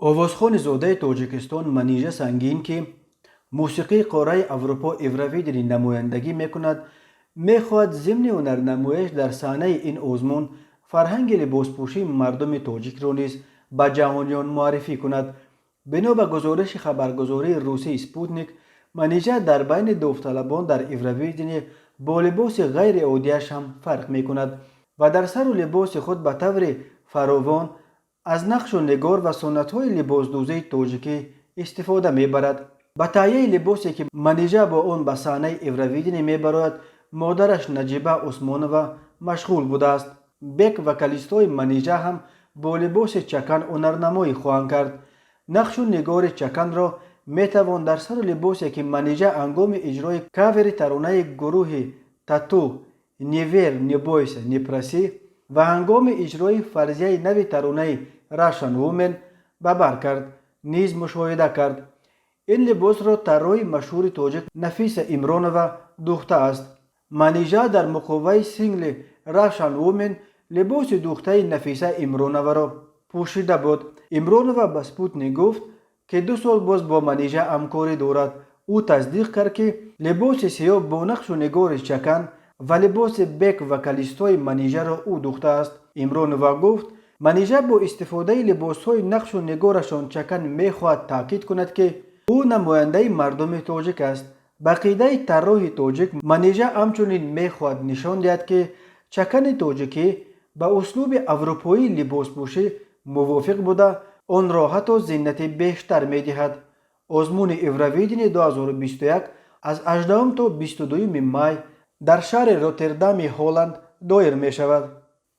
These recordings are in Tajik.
Овозхони зодаи Тоҷикистон Манижа Сангин, ки мусиқии қораи Аврупо Евровидение намояндагӣ мекунад, мехоҳад зимни ҳунарнамояш дар саҳнаи ин озмун фарҳанги либоспӯшии мардуми тоҷикро низ ба ҷаҳониён муаррифӣ кунад. Бино ба гузориши хабаргузории русии Спутник, Манижа дар байни довталабон дар Евровидение бо либоси ғайриоддияш ҳам фарқ мекунад ва дар сару либоси худ ба таври фаровон аз нақшу нигор ва суннатҳои либосдӯзии тоҷикӣ истифода мебарад. Ба таҳияи либосе, ки Манижа бо он ба саҳнаи Евровидение мебарояд, модараш Наҷиба Усмонова машғул будааст. Бек вокалистҳои Манижа ҳам бо либоси чакан ҳунарнамоӣ хоҳанд кард. Нақшу нигори чаканро метавон дар сару либосе, ки Манижа ҳангоми иҷрои кавери таронаи гурӯҳи Тату «Не верь, не бойся, не проси» ва ҳангоми иҷрои фарзияи нави таронаи Russian Woman ба бар кард, низ мушоҳида кард. Ин либосро тарроҳи машҳури тоҷик Нафиса Имронова дӯхтааст. Манижа дар муқоваи сингли Russian Woman либоси дӯхтаи Нафиса Имроноваро пӯшида буд. Имронова ба Спутник гуфт, ки 2 сол боз бо Манижа ҳамкорӣ дорад. Ӯ тасдиқ кард, ки либоси сиёҳ бо нақшу нигори чакан ва либоси бек вокалистҳои Манижаро ӯ дӯхтааст. Имронова гуфт, Манижа бо истифодаи либосҳои нақшу нигорашон чакан мехоҳад таъкид кунад, ки ӯ намояндаи мардуми тоҷик аст. Ба ақидаи тарроҳи тоҷик, Манижа ҳамчунин мехоҳад нишон диҳад, ки чакани тоҷикӣ ба услуби аврупоии либоспӯшӣ мувофиқ буда, онро ҳатто зинати бештар медиҳад. Озмуни Евровидение 2021 аз 18 то 22 май дар шаҳри Роттердами Ҳолланд доир мешавад.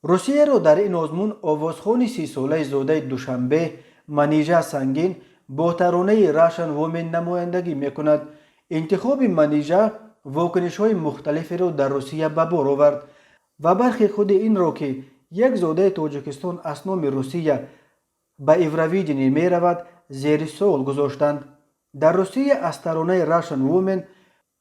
Русияро дар ин озмун овозхони 30-солаи зодаи Душанбе Манижа Сангин бо таронаи Russian Woman намояндагӣ мекунад. Интихоби Манижа вокунишҳои мухталиферо дар Русия ба бор овард ва бархе худи инро, ки як зодаи Тоҷикистон аз номи Русия ба Евровидение меравад, зери суол гузоштанд. Дар Русия аз таронаи Russian Woman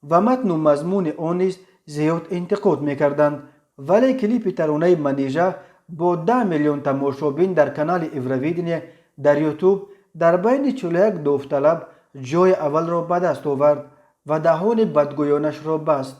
ва матну мазмуни он низ зиёд интиқод мекарданд, вале клипи таронаи Манижа бо 10 миллион тамошобин дар канали Евровидение дар Ютуб дар байни 41 довталаб ҷои аввалро ба даст овард ва даҳони бадгӯёнашро баст.